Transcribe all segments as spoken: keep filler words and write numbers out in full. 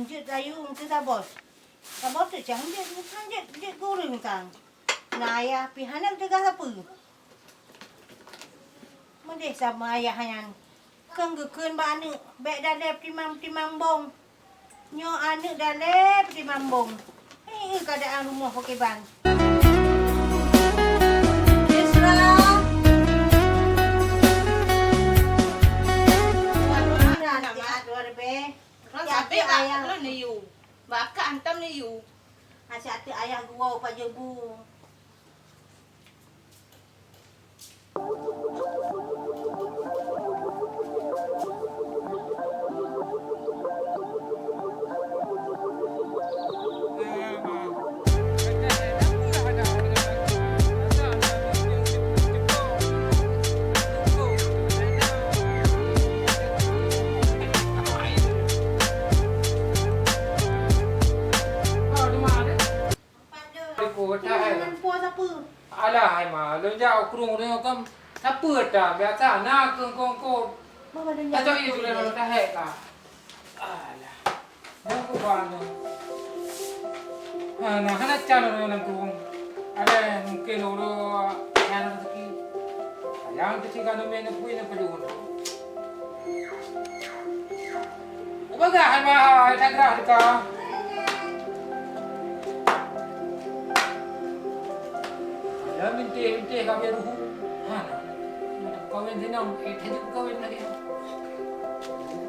Jeuet ayue keu sabos. Sabos teuh cang jeuet, jeuet, jeuet gureueng kang. Na ayah pih hana teuga sapeue. Meudeh sama ayah nyan. Kheun geukheun bak aneuk, "Bèk dalèe peutimang-peutimang bông." Nyoe aneuk dalèe peutimang bông. Hei, keuadaan rumoh pakriban. Yusra. Yusra, sihat luar biasa. Ron, ya, sabé bak ayah. Ron neuyue. Bak akak hantom neuyue. Asyik ateueh ayah geuwoe pajoh bu. Alah, hai ma, lôn jak u krueng uroe nyoe kan sapeue ata, biasa na keuengkot-keuengkot. Tacok ie tulèe lôn tahek ka. Alah. Nyoe ku ba nyoe. Ha, na hana can uroe nyoe lam krueng. Ada mungkin uroe nyan rezeki. Sayang keuci ka neumè neupui neupeujeuet. Peugah hai ma, hai tagrah teuka. Ya, mintih-mintih ka habéh ruhu. Ha, na. Kawen sinong, eh, tajak kawen lagi.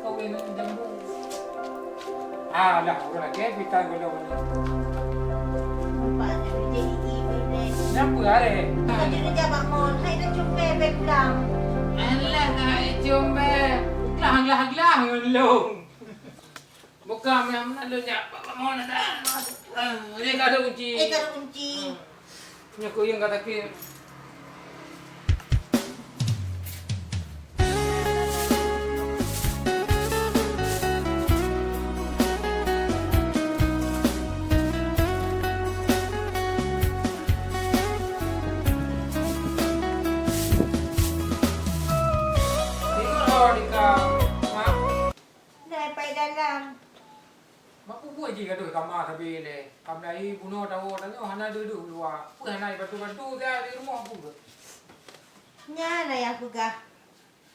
Kawen jambu. Alah, ureueng lagèe pikai gula-gula. Nampak jadi gigi beda. Kenapa, Arif? Bukan jadi jabat mon, hai dah cumbé bek pulang. Alah, hai cumbé. Glah, glah, glah, ngelung. Bukan, memang nak lu nyak, bapak mon dah. Ah, dia ka ada kunci. Eh, ka ada kunci. Nyoe kuyang ka sakét. Tidur di kamar. Nah, pai dalam. Mak peubuet jih gadoh kama sabe lé. Ka meulahi bunoe tawoe tanyoe hana duek-duek luwa. Peue hana bantu-bantu dah di rumoh peue? Nyan ayah peugah.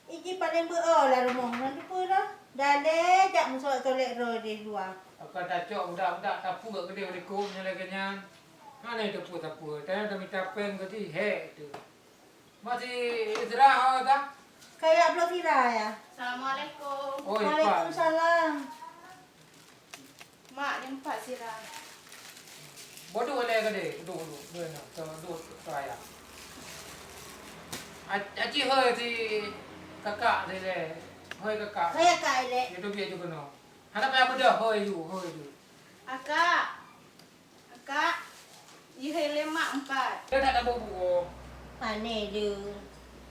Iji paleng beu-o lam rumoh ngon teupeue dah. Dah lé jak meusoe tolek droe di luwa. Ka tacok budak-budak tapeue keudeh likot nyan lagèe nyan. Hana teupeue-teupeue, tanyoe tamita péng keu jih hék teuh. Masih istirahat kah? Kayak belum sira ya. Assalamualaikum. Oi, Pak. Waalaikumsalam. Mak, nyoe pat sira. Bodoh lé ka deh, bodoh, bodoh. Bodoh, bodoh, bodoh, ya. Ac-, aci hoi si kakak si lé. Hoi kakak. Hoi kakak lé. Itu biar juga no. Hana payah bedah, hoi ju, hoi ju. Akak. Akak, ihai lé mak empat. Dah tak tabok buko. Pane je.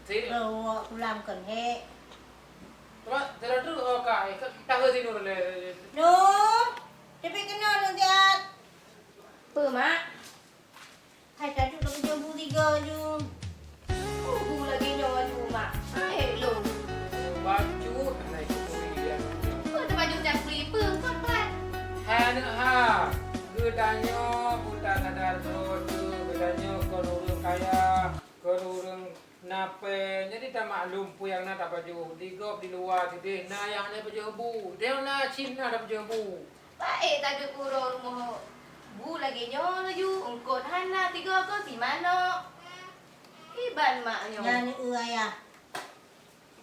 Si. Bawa pulang kan, hek. Cuma terus terus oh kak, eh, kak, kita ke sini dulu. Nur, tapi kenal dong siat. Apa, Mak? Hai tadi udah kerja buri ga ju. Uhu lagèe nyoe aju, Mak. Hai, lôn. Bacut, hai, kukuri dia. Peue teuh bacut jak bri peue, kon pat? Hai, aneuk ha. Geutanyoe buta sadar droe teuh, geutanyoe kon ureueng kaya, kon ureueng na péng. Jadi tamaklum peue nyang na tapajoh. Di gob, di luwa sideh, na nyang hana pajoh bu. Teuh na cit na tapajoh bu. Baik tajak uroe rumoh bu lagèe nyoe laju, eungkot hana, tiga kon si manok. Kiban mak nyoe. Nyan eu ayah.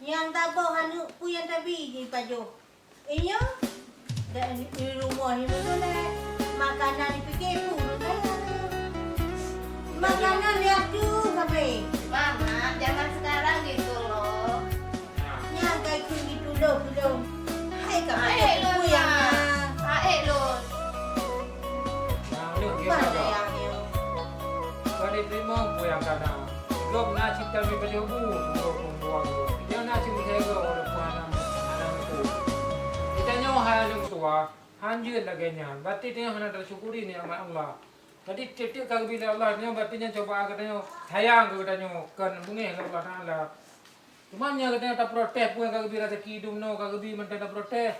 Nyang taboh aneuk peue nyang tabi jipajoh. Inyoe, dak di rumoh nyoe beutôi lé. Makanan dipike peue ureueng kaya. Makanan lihat tu sabe. Mama, zaman sekarang gitu loh. Nyan kai kheun geutudoh-tudoh. Hai ka hai lôn, peue nyang na? Hai lôn. Nah, lôn ban ayah nyoe. Kon jiteurimong peue nyang ka na. Gob na cit tabi pajoh bu, sunggoh pun buang gob. Nyang na cit meuhego walaupun hana, hana meutuah. Geutanyoe hai lôn tuha, hanjeuet lagèe nyan. Berarti tanyoe hana tasyukuri nikmat Allah. Jadi tiep-tiep ka geubri lé Allah nyoe, berarti nyan cobaan geutanyoe, sayang keu geutanyoe, kon beungéh lé Allah Taala. Cuma meunyoe geutanyoe taprotes, peue nyang ka geubri raseuki dum noe ka geubri mantong taprotes.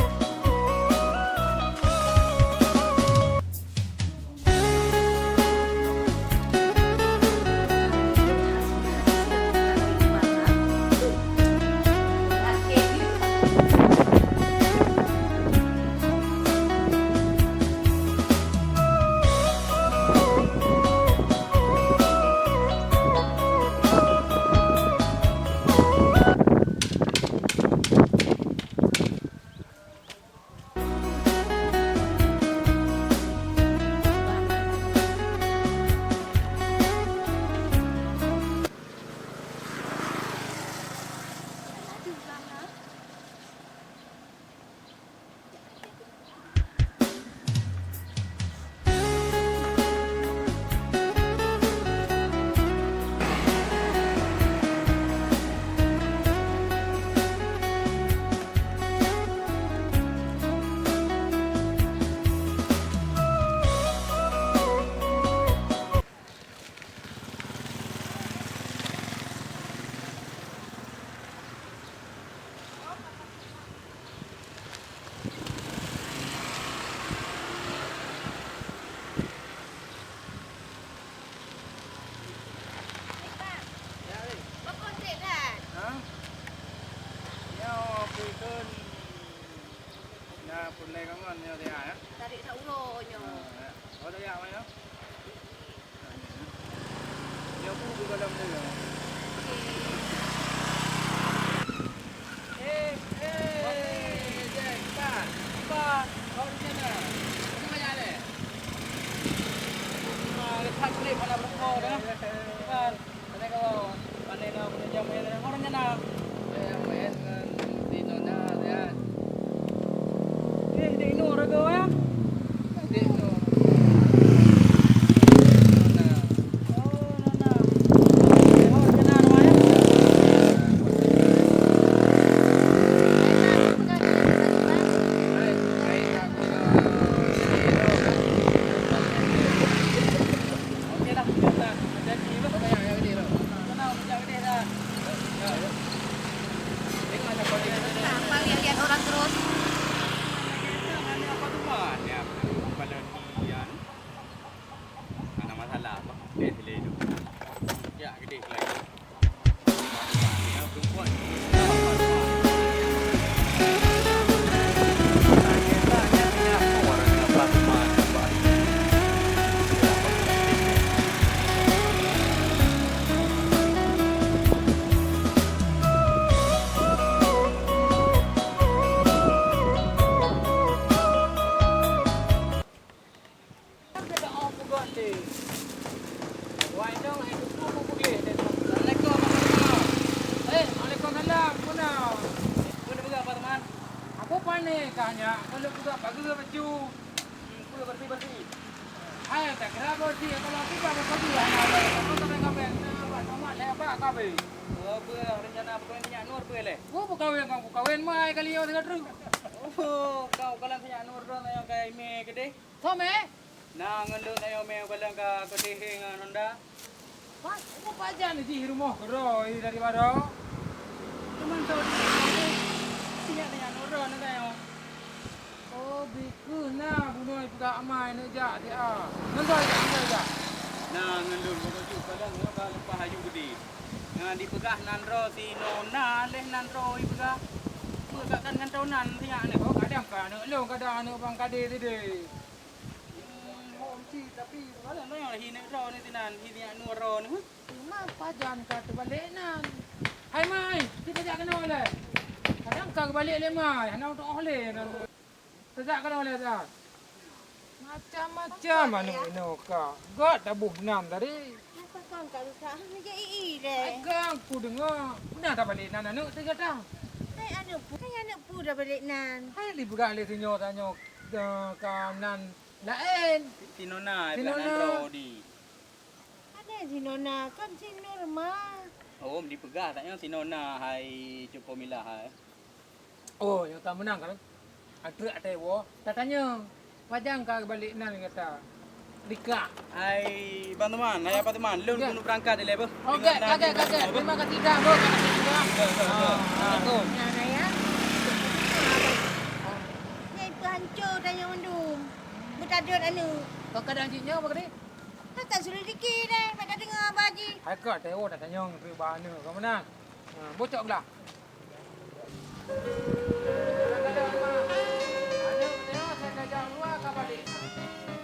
Ha? Nyoe peue kheun? Na peureulèe keu ngon nyoe, ya? Tarék sa uroe nyoe. Ha, ya. Oh, dah, ya, mana? Nyoe bu di dalam tu, ya. Okey. Eh, eh, Jack, Ipan. Ipan, kau di sana. Mana banyak leh? Ah, lepas kulit mana berukau dah. Ipan. Pandai kau, pandai kau, pandai jam main, orang nyana. Eh, main ngon si Nona, ya. Eh, dek Nur ke, ya? Dek Nur. Nona. Oh, Nona. Oh, nyana nama, ya? Pane ka nyak, kalau buka pagar baju. Hmm, bersih-bersih. Hai, tak kira bersih, kalau tidak bersih, hana ada. Kamu sampai ngapain? Nah, buat tomat saya apa kabe? Oh, apa rencana perkahwinan Nyak Nur apa leh? Oh, perkahwinan kamu, perkahwinan mai kali yang tengah terus. Oh, kau kalau Nyak Nur dah yang kai me kedai. Kau me? Nah, ngon lôn tanyoe mé u kalon ka keudeh ngon honda. Pat, nyoe pajan jih rumoh keudroe dari baroe. Teuma soe sinyak tanyoe nurot na tanyoe. Oh, bikeuh na bunoe peugah amai neuk jak di a. Ngon soe jak, ngon soe jak? Nah, ngon lôn, ngon lôn ju kalon nyoe ka leupah aju keudeh. Ngon dipeugah nan droe si Nona leh nan droe ipeugah. Peue ka kan ngon tonan sinyak ni. Oh, kadang ka aneuk lôn, kadang aneuk bang kade sideh. Hmm, hom cit, tapi malam nyoe hi neuk droe ni sinan, hi neuk nurot ni. Teuma pajan ka teubalek nan. Hai mai, kita jak keunoe lé. Kadang ka geubalek lé mai, hana utoh lé nan. Tajak keunoe lé dah. Macam-macam aneuk inoe ka. Gèt taboh nan tadi. Masa kon ka rusak, hana jak i-i lé. Hai gang ku deungoe. Peue na tabalek nan aneuk teuga tang. Hai aneuk pu, hai aneuk pu tabalek nan. Hai li peugah lé sinyoe tanyoe, eh, ka nan Laén. Si Nona, si Nona. Nandro di. Ada si Nona, kan si Nurma. Oh, dipeugah tak nyoe si Nona hai cuko milah hai. Oh, nyang ka meunang kan? Atreuk até woe, tatanyong. Pajan ka balik nan kata. Dikak. Hai, Bang Teman, hai apa Teman? Lôn keuneuk berangkat ilèe beuh. Oke, oke, oke. Terima kasih dah, beuh. Terima kasih juga. Assalamualaikum. Nah, nah, ya. Nyai peuhanco tanyong mandum. Beutadot aneuk. Kon kadang jih nyoe bak deh? Haka selidiki deh, bak tadeungoe haba jih. Hai ka teuh, oh, tatanyong keu bak aneuk, ka meunan. Ha, bocok glah. Aneuk nyoe saya tajak luwa ka balek.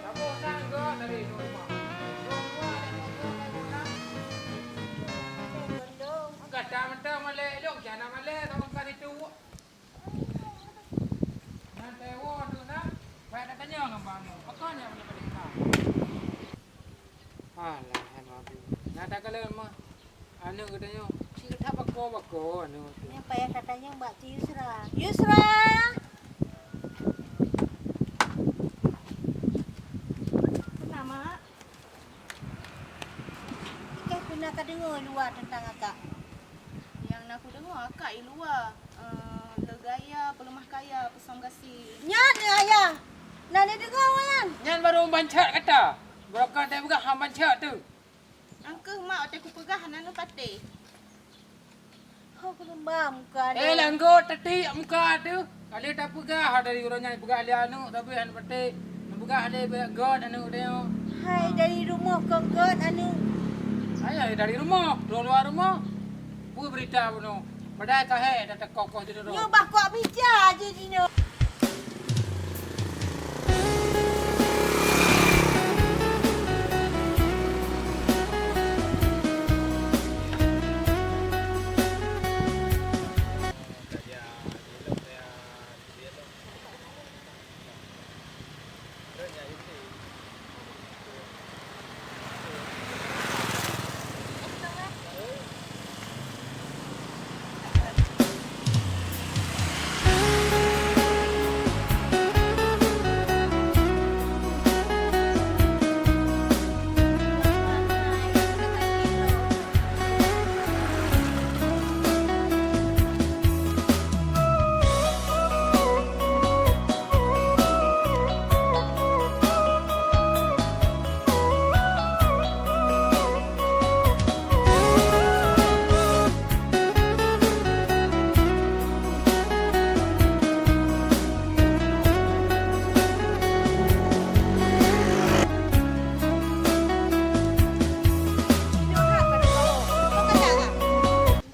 Saboh nan gèt dari rumah. Gata mantong malèe lôn, jana malèe, saboh ka situ. Nyan teuwoe tu na, bèk tatanyong ngon bang nyoe. Pakon nyan boleh balik ka? Alah, hai Nabi. Na takalon mah. Aneuk geutanyoe, cit that bako-bako aneuk tu. Nyan payah tatanyong bak si Yusra. Yusra! Peue na, Mak? Ikah peue na kadeungoe luwa teuntang akak? Nyang na kudeungoe akak i luwa, eh, le gaya, peuleumah kaya, peusam gaséh. Nyan, Ayah! Na neudeungoe nyan? Nyan barô ban chat gata. Barô ka teupeugah han ban chat teuh. Angkeuh mak watèe kupeugah hana neupatéh. Ho, kulumba muka Eh, dia. Langgot, tetik muka tu. Kalau tak peugah dari orang yang peugah lé aneuk, tapi aneuk petik. Peugah lé gèt aneuk dia. Hai, dari rumoh keu gèt aneuk. Hai, dari rumoh, luar-luar rumoh. Peue berita bunoe? Padahai ka hèk dah teukoh-koh di rumoh. Nyoe bah kuak mija jih jinoe.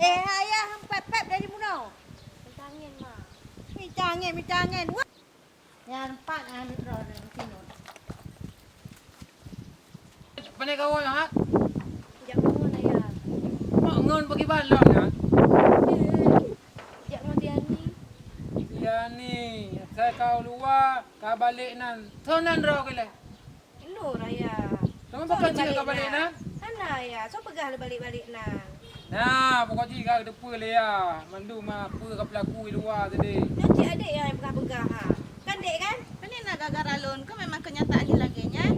Eh, ayah, pép-pép dari bunoe. Mita angén, Mak. Mita angén, mita angén. Wah! Nyan pat aneuk droeneuh sinoe. Pane kawoe nyoe, ha? Jak ngon ayah. Mak ngon bagi balon nyan. Jak ngon Tiani. Tiani, asai ka u luwa, ka balek nan. Soe nan droe keu lé? Lôn, ayah. Teuma pakon cit ka balek nan? Hana, ayah. Soe peugah lé balek-balek nan? Nah, pokok jih ka geuteupeue lé ya. Mandum ma peue ka peulaku di luwa tadi. Nyoe cit adék nyang peugah-peugah ha. Kan dek kan? Keuneuk na gara-gara lôn, keu memang keunyataan jih lagée nyan.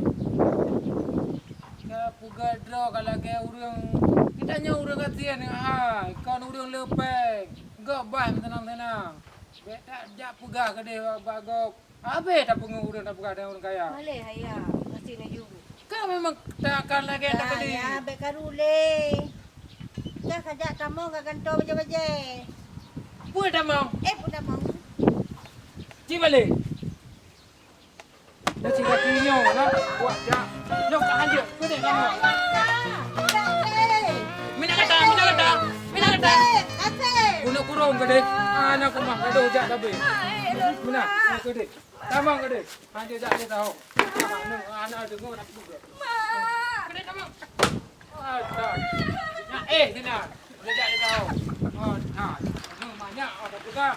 Ka peugah droe ka lagée ureuëng, geutanyoe ureuëng gasien hai, kon ureuëng leupeng. Gobah meuteunang-teunang. Bék tajak peugah keudeh bak gob. Habéh tapeungeuh ureuëng tapeugah deungon ureuëng kaya. Malée haya, pasti laju. Ka memang takan lagée takali. Ya, bék karu lé. Ka sajak tamong ka gantoe bajée-bajée. Peue tamong? Eh, peue tamong? Ci balek. Dah ci kaki nyoe lah. Buat jak. Nyoe ka hanjeuet. Keuneuk kamoe. Mina kata, mina kata, mina kata. Keuneuk kurong keudeh. Anak rumah gadoh jak dabé. Mina, keudeh. Tamong keudeh. Hanjeuet jak lé tahu. Anak, anak deungoe nak buka. Mak. Keudeh tamong. Alah. Nah, eh, sini. Udah jak lé tahu. Oh, nah. Banyak oh dah buka.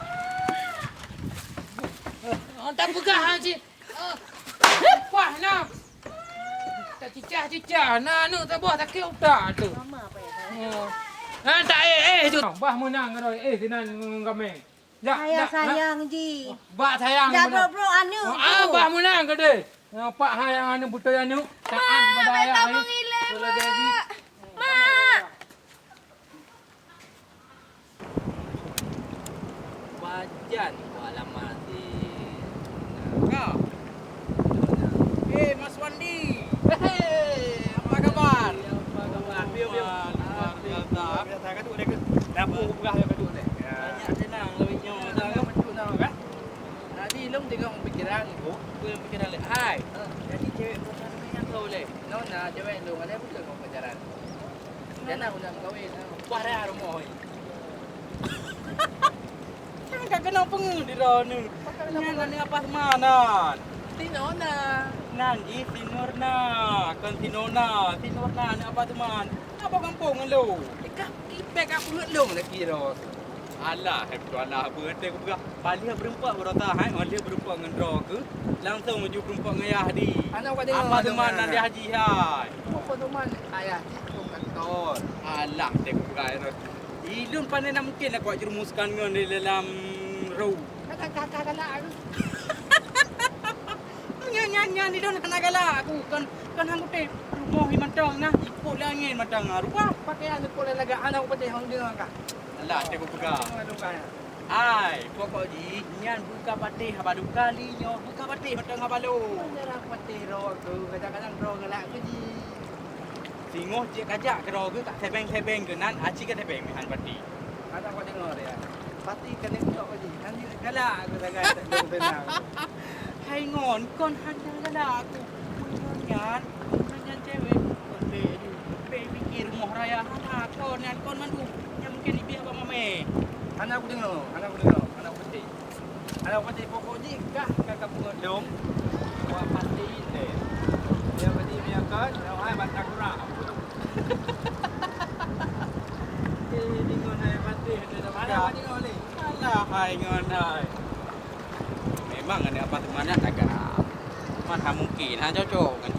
Oh, dah buka ha cik. Oh. Wah, nah. Tak cicah-cicah. Nah, aneuk saboh sakét utak tu. Oh. Nah, tak eh, eh tu. Bah meunang keudroe. Eh, sinan ngon gameng. Jak, sayang, jak, sayang ji. Bak sayang. Jak brok-brok aneuk. Oh, ah, bah meunang keudeh. Nampak hai nyang aneuk beutôi aneuk. Taat kepada ayah. Mak, beta mengilai, Mak. Mak. Wajan buah lama si. Ka. Eh, Mas Wandi. Hei, apa kabar? Apa kabar? Biar, biar. Luar biasa. Luar biasa. Ka tu deh ke? Dapur peugah ka tu deh. Ya. Banyak tenang lebih nyoe. Dah ka betul dah kan? Tadi long tengok pikiran, oh, pikiran le. Hai. Jadi cewek perempuan ni yang tahu le. Nona cewek long ada betul mau pacaran. Dia nak udah kahwin. Wah dah rumah. Ka keunong peungeuh di droeneuh. Nyan aneuk Abah Manan. Si Nona. Nan jih si Nurna, kon si Nona. Si Nurna aneuk Abah Tuman. Apa gampông ngon lôn? Eh, kah kipée ka peungeuet lôn lagée droe. Alah, hai beutôi alah, beuet teuh kupeugah. Paléh beureumpok beurata hai, paléh beureumpok ngon droe keuh. Langsong laju beureumpok ngon ayah di. Aneuk Abah Tuman nan di haji hai. Abah Tuman ayah di kantor. Alah, teuh kupeugah. Ilôn pane na mungken aku jeurumuskan ngon di dalam ru. Kata-kata galak aku. Nyan, nyan, nyan, ilôn hana galak aku. Kon, kon hang kutem. Rumoh hi mantong nah, ipok lé angén mantong nah. Rupa pakaian ipok lé lagak aneuk patéh hang deungoe ka. Alah, teuh kupeugah. Ai, pokok jih nyan buka patéh haba duka li nyoe, buka patéh mantong haba lôn. Meunyoe patéh droe keuh, kadang-kadang droe galak keu jih. Singoh cit kajak keudroe geuh ka sebeng-sebeng keunan, aci ka sebeng meuhan pati. Hana kudeungoe ya. Pati keuneuk cok baju, hana galak aku sagai tak dong tenang. Hai ngon, kon hana galak aku. Nyan, nyan cewek. Kon be ju, be pikir moh raya hana, kon nyan kon mandum. Nyan mungkin ibiah bak mamé. Hana kudeungoe, hana kudeungoe, hana kudeungoe. Alah, pasti pokok jih kah ka kapeungeut lom. Wah, pasti deh. Dia pasti dia kan, dia hai bak takura. Eh, di ngon hai pasti dia dah. Alah, pasti ngon ni. Alah, hai ngon hai. Memang ada apa tu mana tak ada. Cuma tak mungkin, ha, cocok kan.